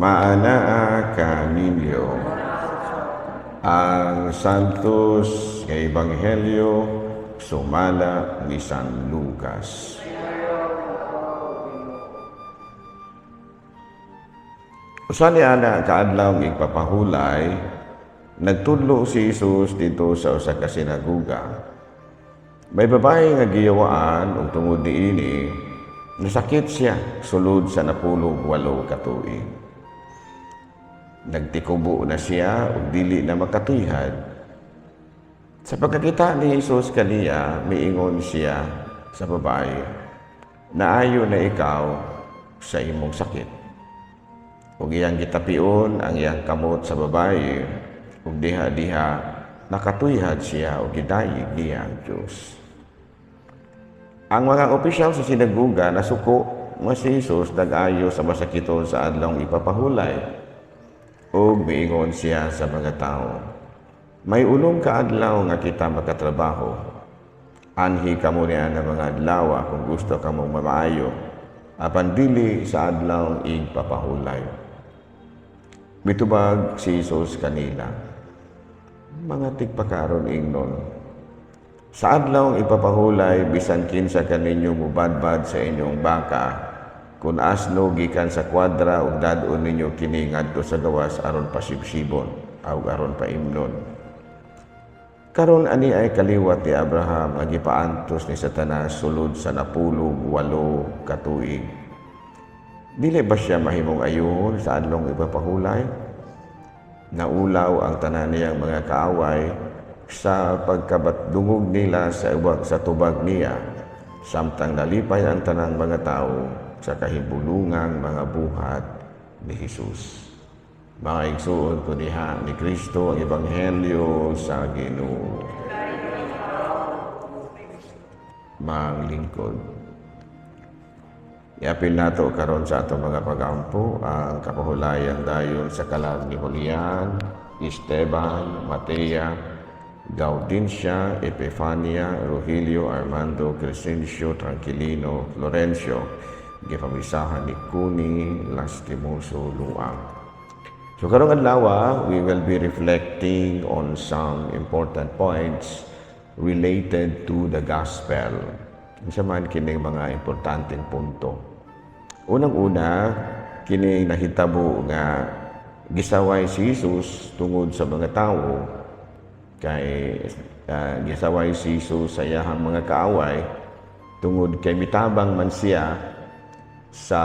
Maanaa kaninyo. Ang Santos nga Ebanghelyo sumala ni San Lucas. Usa ni ana ka adlaw nga igpapahulay, nagtudlo si Jesus didto sa usa ka sinagoga. May babae nga giyawaan ug tungod niini nasakit siya sulod sa 18 ka tuig. Nagtikubo na siya ug dili na makatuyhad. Sa pagkakita ni Jesus kaniya, miingon siya sa babae, "Naayo na ikaw sa imong sakit." Ug iyang gitapion ang iyang kamot sa babae, ug diha-diha nakatuyhad siya ug gidayeg niya ang Dios. Ang mga opisyal sa sinagoga nasuko nga si Jesus nag-ayo sa masakiton sa adlawng ipapahulay. Ug miingon siya sa mga tao, "May 8 ka adlaw nga kita makatrabaho. Anhi kamo niya ng mga adlaw kung gusto kamong mamaayo, apan dili sa adlawng igpapahulay." Mitubag si Jesus kanila, "Mga tigpakaron ingnon, sa adlawng ipapahulay, bisan kinsa kaninyo mubadbad sa inyong baka, kun asno gikan sa kwadra ug dad-on ninyo kini ngadto sa gawas aron pasibsibon o aron paimnon. Karon ani ay kaliwat ni Abraham nga gipaantos ni Satanas sulod sa 18 ka tuig. Dili ba siya mahimong ayuhon sa adlawng ipapahulay?" Naulaw ang tanan niyang mga kaaway sa pagkabatdungog nila sa tubag niya, samtang nalipay ang tanang mga tao sa kahibulungang mga buhat ni Jesus. Mga igsuon ko diha ni Kristo, ang Ebanghelyo sa Ginoo. Manglingkod. Iapil nato karon sa atong mga pagampo ang kapahulayang dayon sa kalag ni Julian, Esteban, Matea, Gaudencia, Epifania, Rogelio, Armando, Crescencio, Tranquilino, Florencio, gipamisahan ni Cuni Lastimoso Luang. So karong adlaw, we will be reflecting on some important points related to the gospel. Unsa man kining mga importanteng punto? Unang-una, kini nahitabo nga gisaway si Jesus tungod sa mga tawo, kay gisaway si Jesus sa iyahang mga kaaway tungod kay mitabang man siya sa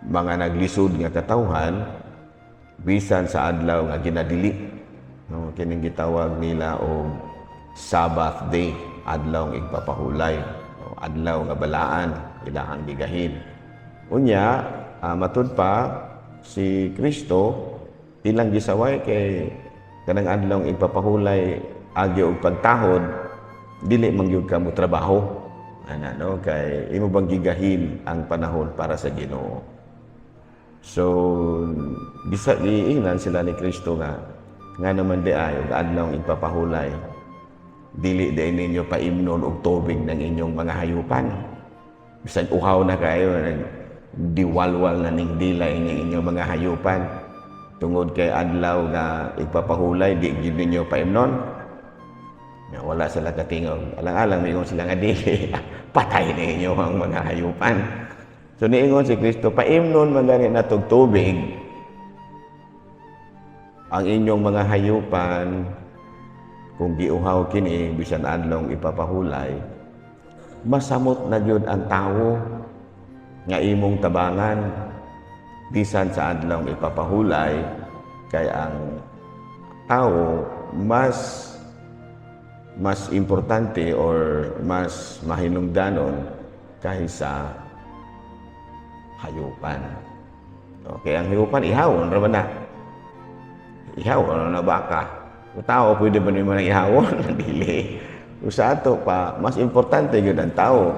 mga naglisod nga katawhan bisan sa adlaw nga ginadili, no? Kining gitawag nila og Sabbath day, adlaw nga igpapahulay, no? Adlaw nga balaan, ilahang gigahin. Unya, matud pa si Kristo ilang gisaway kay kanang adlaw nga igpapahulay agi og pagtahod, dili man gyud ka mo trabaho ana, no? Kay imo bang gigahin ang panahon para sa Ginoo. So bisa giingnan sila ni Kristo nga nga naman di ay og adlaw igpapahulay, dili di ninyo paimnon og tubig ng inyong mga hayupan? Bisag uhaw na kayo, diwalwal na ning dila inyong inyong mga hayupan, tungod kay adlaw nga igpapahulay, di gyud ninyo paimnon. Ya, wala sila katingog. Alang-alang miingon sila nga dili. Patay ninyo ang mga hayupan. So niingon si Kristo, paimnon man gani natog tubig ang inyong mga hayupan kung giuhaw kini bisan adlong ipapahulay, masamot na gyud ang tawo nga imong tabangan bisan sa adlong ipapahulay, kay ang tao mas mas importante or mas mahinungdanon kaysa hayupan. Okay, ang hayupan ihawon ra man na. Ihawon na baka. Kung tao, pwede ba nimo nang ihawon? Dili. Kung sa ato pa, mas importante gyud ang tao.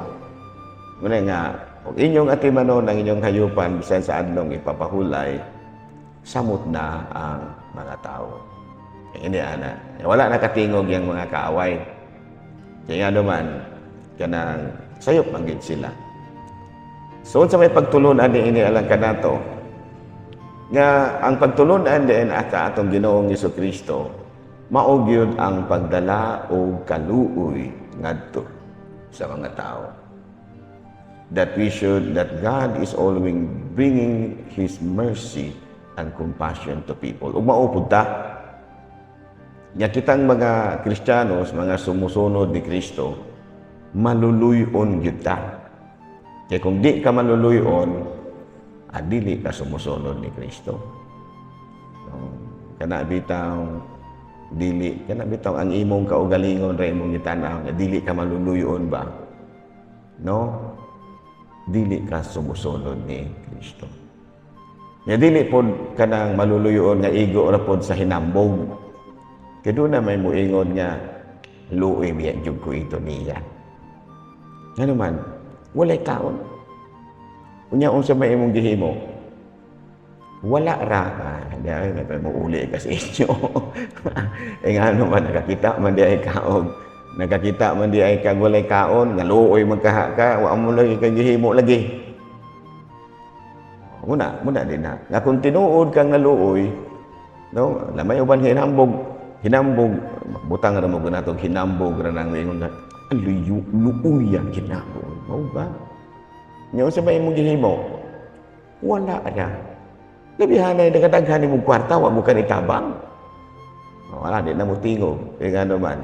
Muna nga, kung inyong atimanon ang inyong hayupan bisan sa adlong ipapahulay, samot na ang mga tao. Ini ana. Wala nakatingog yung mga kaaway. Kaya nga naman, kanang sayop man gid sila. So, unsa may pagtulun-an ni ini alang kanato? Nga ang pagtulunan din at atong Ginoong Kristo, mao gyud ang pagdala og kaluoy ngadto sa mga tao. That God is always bringing His mercy and compassion to people. Ug mao pud ta. Nga kitang mga Kristiyanos, mga sumusunod ni Kristo, maluluyon gyud ta. Kaya kung di ka maluluyon, dili ka sumusunod ni Kristo. No, kana bitaw dili kana bitaw ang imong kaugalingon ra imong gitanaw nga dili ka maluluyon ba, no? Dili ka sumusunod ni Kristo. Nga dili pod kanang maluluyon nga igo ra pod sa hinambog, kay duna may muingon nga, "Luoy biya jud ko ito niya." Ngano man walay kaon. Unya unsa may imong gihimo? Wala ra. Di ay may muuli ka sa inyo. Eh, ngano man nakakita man di ay kaog. Nakakita man di ay kag walay kaon, nga luoy man kaha ka, wa mo lagi kag gihimo lagi. Muna, muna din na. Nga kung tinuod kang naluoy, no, lamay uban hinambog, hinambog, butang ra mo gunatog hinambog ra nang ingon nga, "Luyo, luuya ginako." Mao ba? Nya unsa may imong gihimo? Wala ra. Labihanay nakadaghan nimo kwarta, wa mo ka itabang. Wala, di na mo tingog. Kaya ngano man,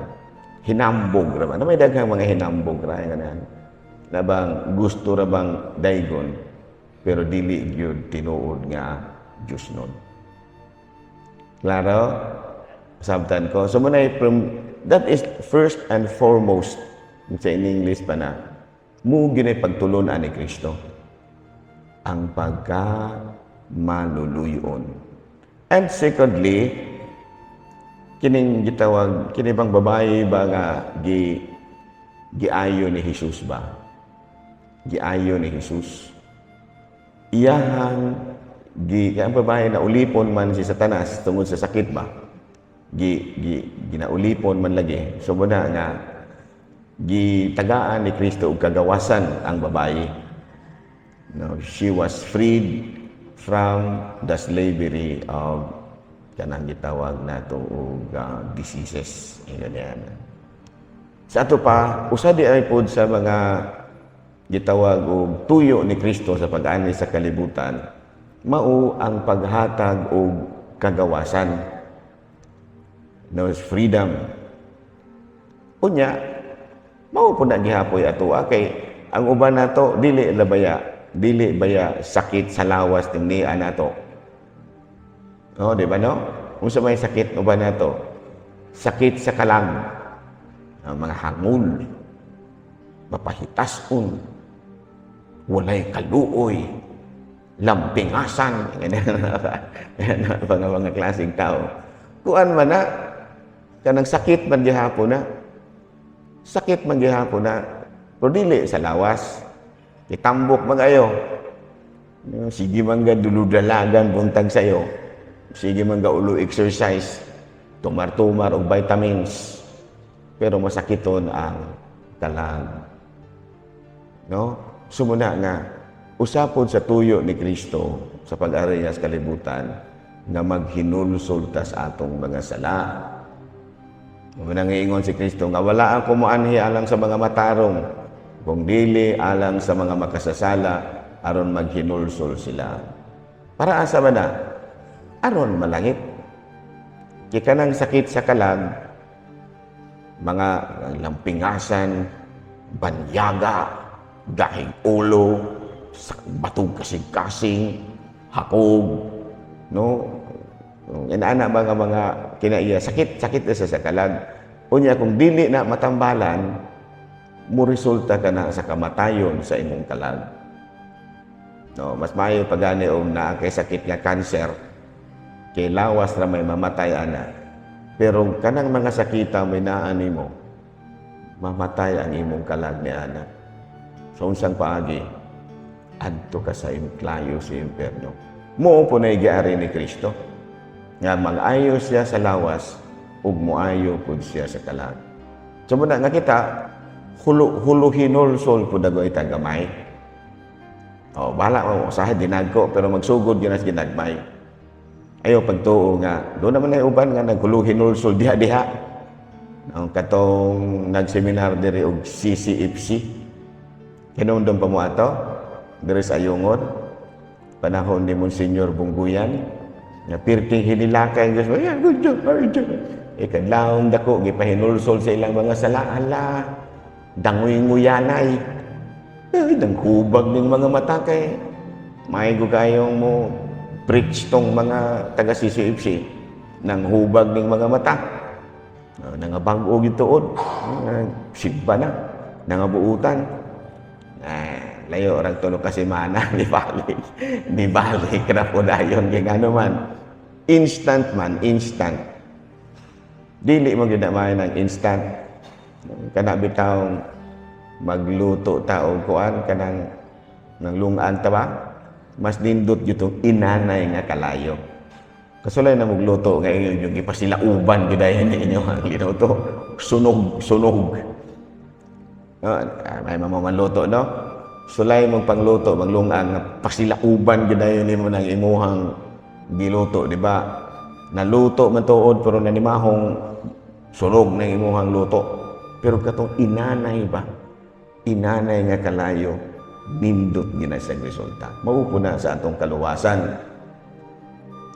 hinambog ra man. Na may daghang mga hinambog ra nga na bang gusto ra bang daygon, pero dili gyud tinuod nga Diyos nun. Klaro? Sabtan ko. So muna from that is first and foremost, sa in English pa na, mo ginay pagtulunan ni Kristo. Ang pagka maluluyon. And secondly, kining gitawag kini bang babae ba nga giayo ni Jesus ba? Giayo ni Jesus. Iyahang gi kay ang babae na ulipon man si Satanas tungod sa sakit ba? Gi, gi ginaulipon man lagi. So muna nga gitagaan ni Kristo og kagawasan ang babae. No, she was freed from the slavery of kanang gitawag nato og diseases. Ingon yan. Sa ato pa, usa di ay pod sa mga gitawag og tuyo ni Kristo sa pag-ani sa kalibutan, mao ang paghatag og kagawasan. No, freedom. Unya, mao po na gihapoy ato kay ang uban nato dili baya sakit sa lawas ning niya nato. No, di ba, no? Unsa may sakit uban nato? Sakit sa kalag, ang mga hangul, mapahitason, walay kaluoy, lampingasan, mga klaseng tao. Kuan man na, kanang sakit man gihapon na, sakit man gihapon na, pero dili sa lawas, itambok man ayo. Sige man ga duludalagan buntag sayo. Sige man ga ulo exercise, tumar-tumar og vitamins. Pero masakiton ang kalag. No? Sumuna nga usapod sa tuyo ni Kristo sa pag-ari niya sa kalibutan nga maghinulsol ta sa atong mga sala. Mao nang ingon si Kristo nga wala ako moanhi alang sa mga matarong, kung dili alang sa mga makasasala aron maghinulsol sila. Para asa ba na? Aron malangit. Kay kanang sakit sa kalag, mga lampingasan, banyaga, gahig ulo, batog kasing-kasing, hakog, no? Inaana ba nga mga kinaiya, sakit, sakit na sa kalag. Unya kung dili na matambalan, mo resulta ka na sa kamatayon sa imong kalag. No, mas maayo pa gani og naa kay sakit nga cancer kay lawas ra may mamatay ana. Pero kanang mga sakita may naa nimo, mamatay ang imong kalag ni ana. So unsang paagi? Adto ka sa imklayo sa impierno. Mao po na giari ni Kristo. Nga mag-ayo siya sa lawas ug moayo pud siya sa kalag. So muna nga kita hulo hulo hinulsol pud dago ita gamay. Oh, bahala mo usahay dinagko, pero magsugod gyud na sa ginagmay. Ayaw pagtuo nga doon naman ay uban nga nagkuluhinulsol diha-diha. Ang katong nagseminar diri og CCFC. Hinumdum pa mo ato diri sa Ayungod, panahon ni Monsignor Bungguyan, nga pirting hinilakay ang Diyos, ay, good job, good job. E kadlawong dako, gipahinulsol sa ilang mga sala, ala, dangoy-nguyanay. Ay, dangkubag ng mga mata kay may kayong mo preach tong mga taga CCFC nang hubag ng mga mata. Nangabag-o gituod, simba na, nangabuutan. Ah, layo orang tulo ka semana, di balik. Di balik ra po dayon kay ngano man. Instant man, instant. Dili mo gyud na ng instant. Kana bitaw magluto ta og kuan kanang nang lungan ta ba? Mas nindot gyud tong inanay nga kalayo. Kasulay na magluto nga inyo yung ipasilauban gyud dayon ninyo ang linuto. Sunog, sunog. No, may mga manluto, no? Sulay mong pangluto, maglungan nga pasilauban gyud dayon nimo nang imuhang giluto, di ba? Naluto man tuod pero nanimahong sunog ng imuhang luto. Pero katong inanay ba? Inanay nga kalayo, nindot gina sa resulta. Mao na sa atong kaluwasan.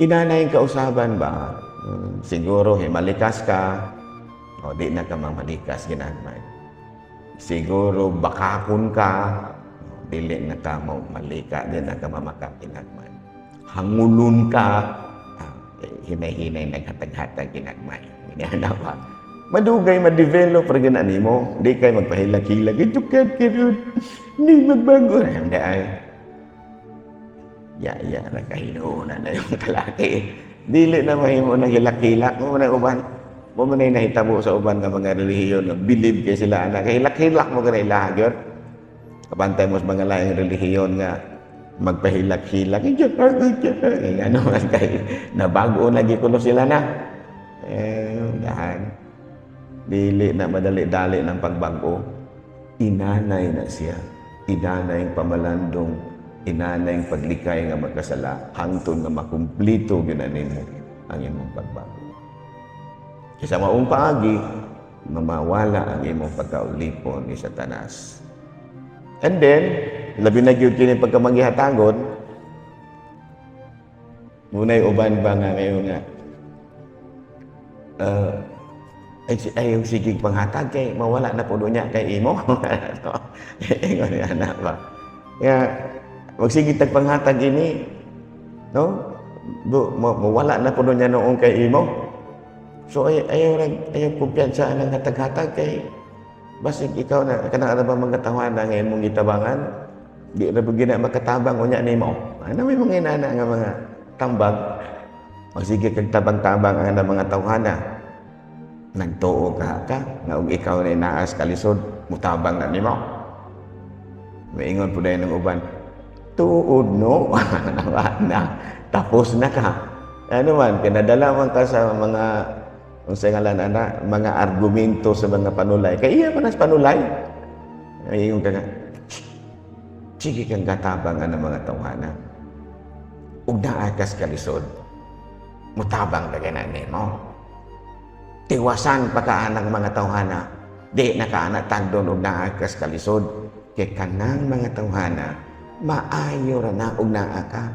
Inanay ang kausaban ba? Siguro himalikas ka, o di na ka mamalikas ginagmay. Siguro bakakon ka, o, dili na ka malika, di na ka mamakak ginagmay. Hangulon ka, eh, hinay-hinay naghatag-hatag ginagmay. Ginana ba? Madugay ma-develop ra gina nimo, di kay magpahilak-hilag. Ito ka karon ni magbago. Hindi ay. Ya ya ra kahinuuna na yung kalaki. Dili na mahimo nang hilak-hilak mo na uban. Mo man na nahitabo sa uban nga mga relihiyon nga believe kay sila ana kahilak-hilak mo kanay ilaha gyud. Kabantay mo sa mga laing relihiyon nga magpahilak-hilak. Eh, ano man kay nabago lagi kuno sila na. Eh, dahan. Dili na madali-dali ng pagbago. Inanay na siya. Inanay ang pamalandong, inanay ang paglikay nga magkasala, hangtod nga makumplito gyud na nimo ang imong pagbago. Kaysa maong paagi, mamawala ang imong pagkaulipon ni Satanas. And then, labi na gyud kini pagkamagihatagon, muna'y uban ba nga ngayon nga, ay, ay yung sigig panghatag kay mawala na po niya kay imo. Ingon nga na ba. Kaya magsige tag panghatag ini, no? Do, mawala na po niya noong kay imo. So ay ayaw rag ayaw kumpiyansa ang hatag-hatag kay basig ikaw na kanang ara ba mga tawana nga imong gitabangan, di ra ba gina makatabang unya nimo. Ano may mga inana nga mga tambag, magsige kag tabang-tabang ang mga tawhana, nagtuo ka ka nga og ikaw na inaas kalisod, mutabang na nimo. Maingon po dahil ng uban, tuod no, na tapos na ka. Ano man, kinadala man ka sa mga unsa ngalan ana, mga argumento sa mga panulay. Kay iya man as panulay. Ay ka nga, sige kang katabang ang mga tawhana. Ug naa kas kalisod, mutabang na gana nimo. Tiwasan pa ka anang mga tawhana, di na ka ana tagdon og naa kas kalisod. Kay kanang mga tawhana, maayo ra na og naa ka.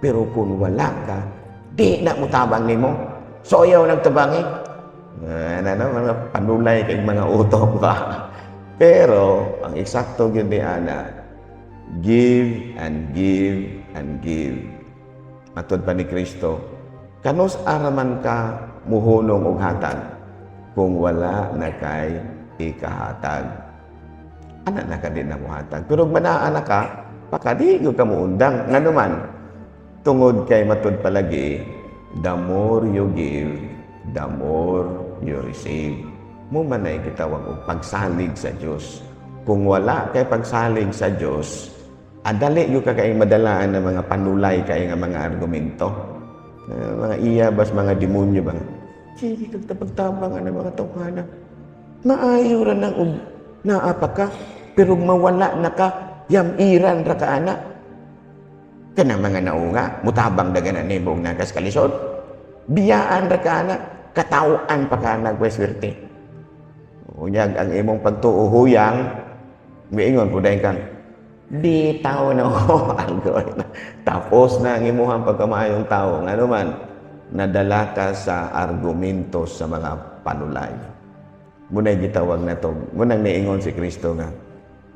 Pero kung wala ka, di na mutabang nimo. So ayaw nagtabangi. Ano, mga panulay kay mga utok ba. Pero ang eksakto gyud ni ana, give and give and give. Matod pa ni Kristo, kanus araman ka muhunong og hatag kung wala na kay ikahatag. Ana na ka din na muhatag. Pero kung manaa na ka, baka di gyud ka muundang. Ngano man, tungod kay matud palagi, the more you give, the more you receive. Mo man ay gitawag og pagsalig sa Dios. Kung wala kay pagsalig sa Dios, adali gyud ka kay madalaan ng mga panulay kay nga mga argumento. Mga iya bas mga demonyo bang. Sige kag tabang-tabang ang mga tawhana. Maayo ra nang og naa pa ka, pero mawala na ka, yamiran ra ka ana. Kanang mga naunga, mutabang dagan na nimo og nakas kalisod. Biyaan ra ka na, katawhan pa ka nagweswerte. Unyag ang imong pagtuo huyang, miingon po dayon kang, bitaw na ko. Tapos na ang imuhang pagkamaayong tao. Ngano man, nadala ka sa argumento sa mga panulay. Muna'y gitawag na to. Munang niingon si Kristo nga,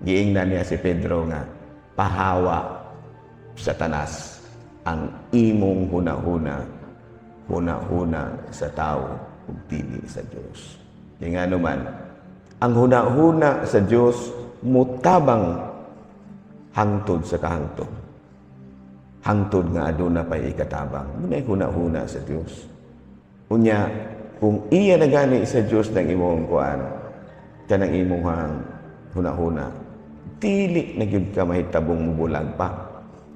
giingnan niya si Pedro nga, "Pahawa, Satanas, ang imong hunahuna, hunahuna sa tao ug dili sa Dios." Kaya nga naman, ang hunahuna sa Dios mutabang hangtod sa kahangtod. Hangtod nga aduna pa'y ikatabang. Muna'y hunahuna sa Dios. Unya, kung iya na gani sa Dios ng imong kuan, kanang imong hunahuna, dili na gyud ka mahitabong mubulag pa.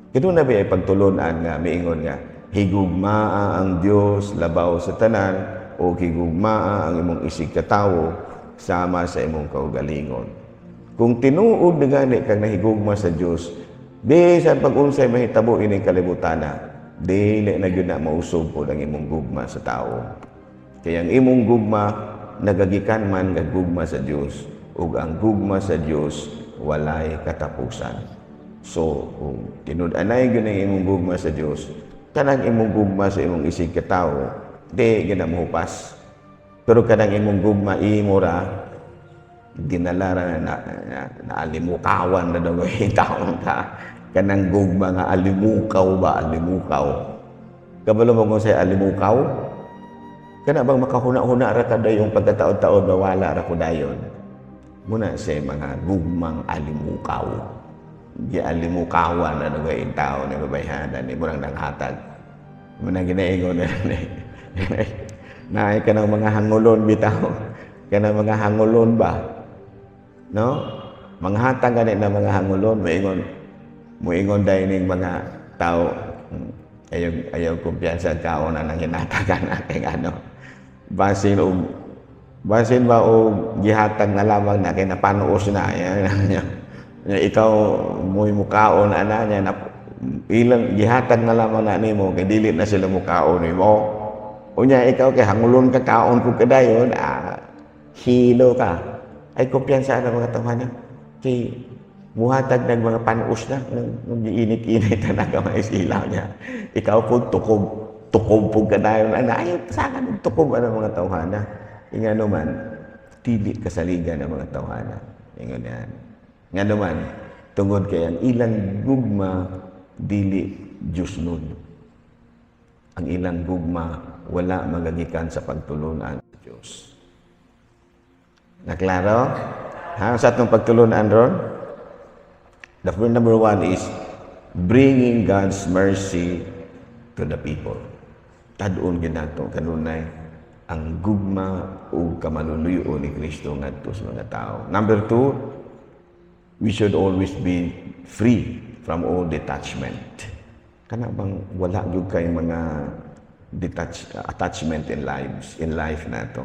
Kaya na ba ay pagtulunan nga miingon nga higugmaa ang Dios labaw sa tanan o higugmaa ang imong isig katawo sama sa imong kaugalingon? Kung tinuod na gani kang nahigugma sa Dios, bisan pag unsay mahitabo ining kalibutana, dili na gyud na mausob pod ang imong gugma sa tao. Kaya ang imong gugma nagagikan man nga gugma sa Dios ug ang gugma sa Dios walay katapusan. So, kung tinud-anay gyud ang imong gugma sa Dios, kanang imong gugma sa imong isig katawo, di gyud na mohupas. Pero kanang imong gugma imo ra, dinala ra na alimukawan na daw taon ka. Kanang gugma nga alimukaw ba, alimukaw. Kabalo mo kung say alimukaw? Kana bang makahuna-huna ra ka dayong pagkataon-taon mawala ra ko dayon. Muna sa mga gugmang alimukaw. Gialimukawan na nagay tao ni babayhanan ni murang nanghatag. Muna ginaingon na ni. Naay kanang mga hangulon bitaw. Kanang mga hangulon ba? No? Manghatag gani na mga hangulon, moingon dahil ning mga tao, ayaw ayaw kumpiyansa kaon na nang hinatagan natin ano. Basin ba og gihatag na lamang na kay napanuos na yan. Nya ikaw mo'y mukaon ana niya na ilang gihatag na lamang na nimo kay dili na sila mukaon nimo. Unya ikaw kay hangulon ka kaon pud kadayon, hilo ka. Ay kumpiyansa na mga tawhana. Kay muhatag ng mga panuos na nang giinit-init na nagamay sila niya. Ikaw po tukob tukob pud kadayon ana, ay saan og tukob ana mga tawhana. Inga naman dili kasaligan ang mga tawhana. Ingon yan. Nga naman, tungod kay ang ilang gugma dili Diyos nun. Ang ilang gugma wala magagikan sa pagtulunan sa Diyos. Naklaro? Ha? Sa atong pagtulunan ron? The first, number one is bringing God's mercy to the people. Tad-on ginato kanunay ang gugma ug kamaluluyo ni Kristo ngadto sa mga tao. Number two, we should always be free from all detachment. Kana bang wala gyud kay mga detach attachment in life nato.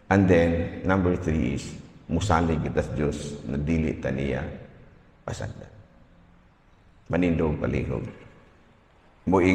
And then number three is musalig kita sa Dios na dili ta niya pasagdan. Manindog palihog. Muing